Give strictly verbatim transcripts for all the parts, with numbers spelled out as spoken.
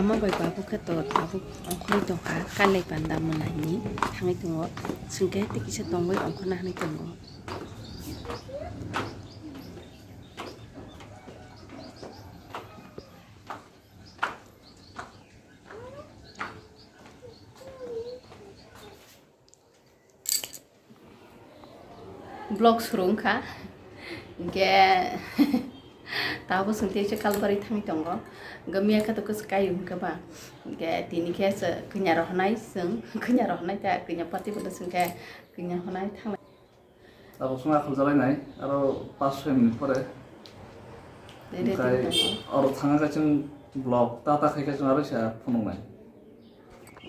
Mama bai babu khe to tabuk ongkhorwi tongkha, kailai panda mwnai hinwi thangwi tongo. Chwng khe tei kisa tongwi ongkhorna hinwi tongo. Vlog suru wngkha, hinkhe tabuk chwng teisa kalbari thangwi tongo, hinkhe miya khe to kwchwk kaiyung hinkhe ba, hinkhe tini khe kanya rohornai chwng, kanya rohornai ta kanya party bono chwng khe kanya honai thanglai. Tabuk chwng akhol jalainai, aro pash soi minute pore. Ready wngkha tongo. Oro thangkhe chwng vlog ta ta khaikhe chwng aro sa phunuknai.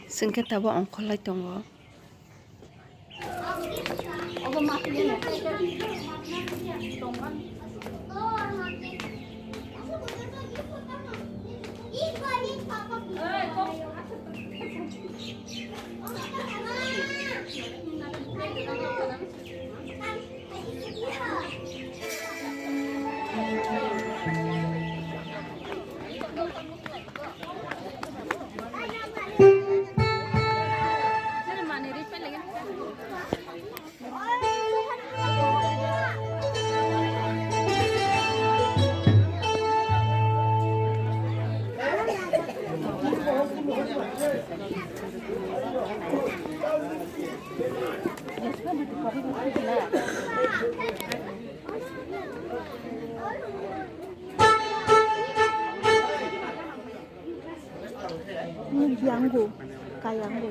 Chwng khe tabuk ongkhorlai tongo. Yango, kayango.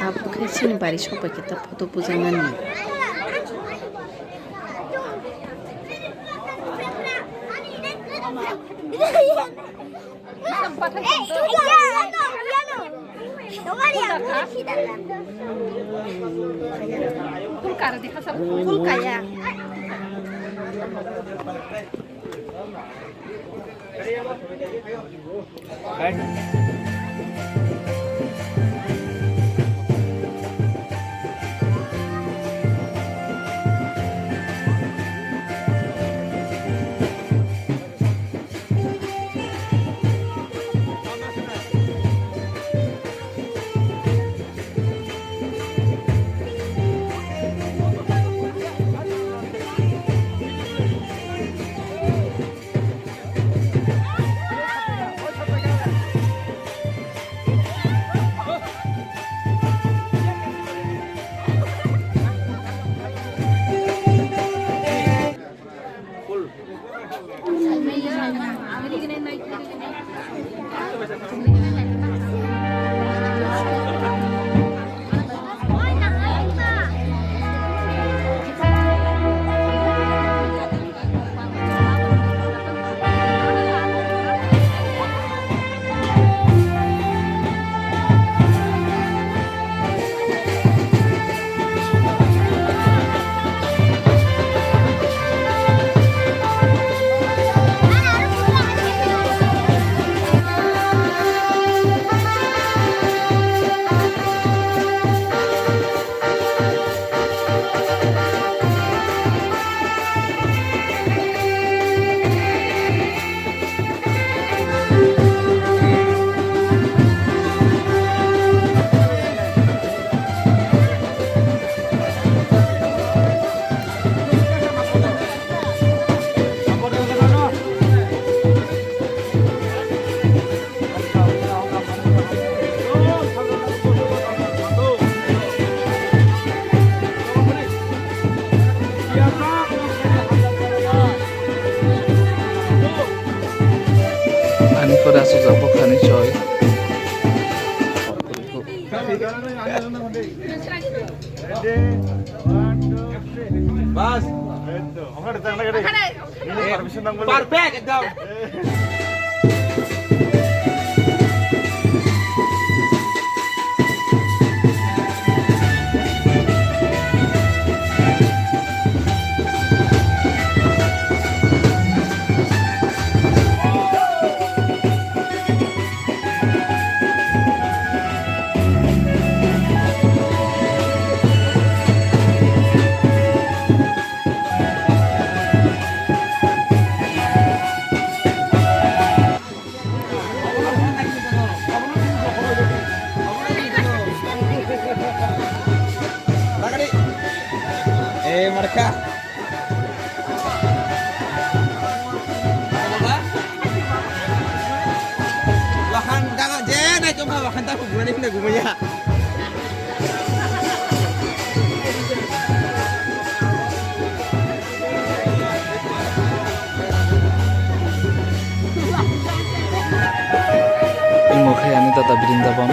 Abo khe chini bari sokbai khe ta photo bujaknani. Kulkaya. Ani pore aswk jak bwkhani choi. Bas. Perfect, ekdom. Eh, mereka. Wahan jangan je naik jom wahan tak guna ni kena gumanya. Imo khe ani dada Brindaban.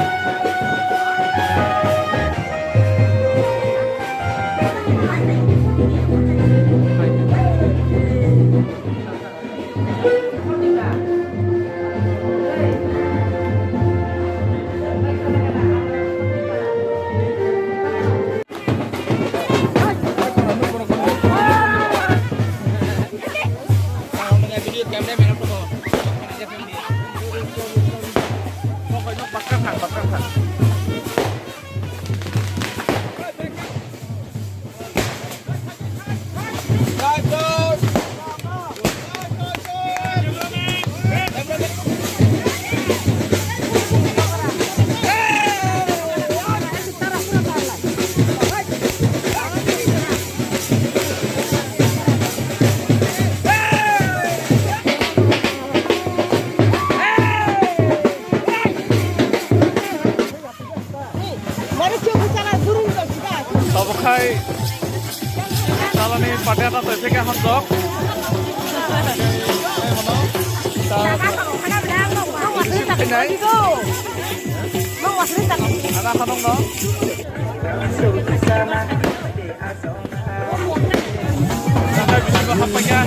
Tabuk khai salani patia ta toise khe hamjok. Ada khanong no. Ada bisi bahap paikha.